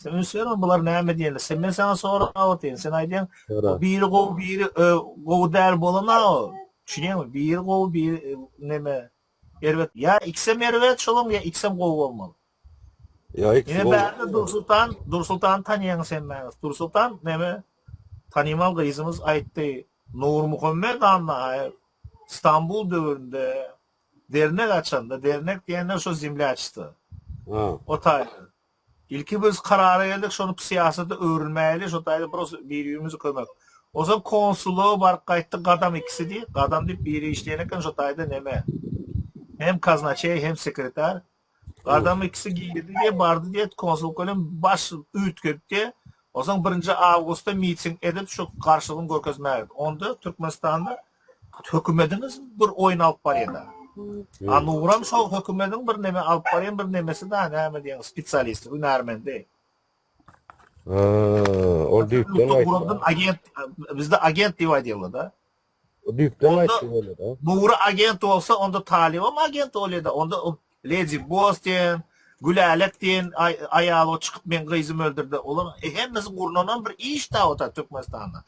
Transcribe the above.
Sen üns berme bular näme diýenler. Sen men saňa sorap otyryn. Sen aýdýaň, biri gowy, biri gowy däl bolana o. Düşünýäňmi? Biri gowy, biri neme erbet. Ýa ikisem erbet şolaň ýa ikisem gowy bolmaly. Ýa ikisi Ine bärde Dursultan, Dursultany tanýaň sen mäňiz. Dursultan neme tanymal gyzymyz aýtdy. Nurmuhammet Annaýew Stambul döwründe dernek açanda, dernek diýende şo zemlýaçstwo. O taýda. Ilki biz karara geldik şony syýasata öwrülmäýli şo taýda prosto bir-birimizi kömek. Onsoň konsullyga baryp gaýtdyk gadam ikisi diýip, gadam diýip biri işleýän eken şo taýda neme hem kaznaçeý hem sekretar. Gadam ikisi girdi diýip bardy diýip konsullyk bilen baş üýtgedi diýip. Onsoň birinji awgustda miting edip şu garşylygyny görkezmäge. Onda Türkmenistanda Hökümediňiz bir oýun alyp barýada. A Nuram şol hökümediň bir neme alyp barýan bir nemesi da näme diýen spesialisti, hünärmendi. Ha, ol düýpden aýtdy. Agent, bizde agent diýip aýdýarlar da. O düýpden aýtdy bolýar da. Nury agent bolsa, onda Talybam agent bolýar da. Onda Lady Boss diýen, Gülälek diýen aýal o çykyp meň gyzymy öldürdi. Olar hemmesi gurnanan bir iş da o Türkmenistanda.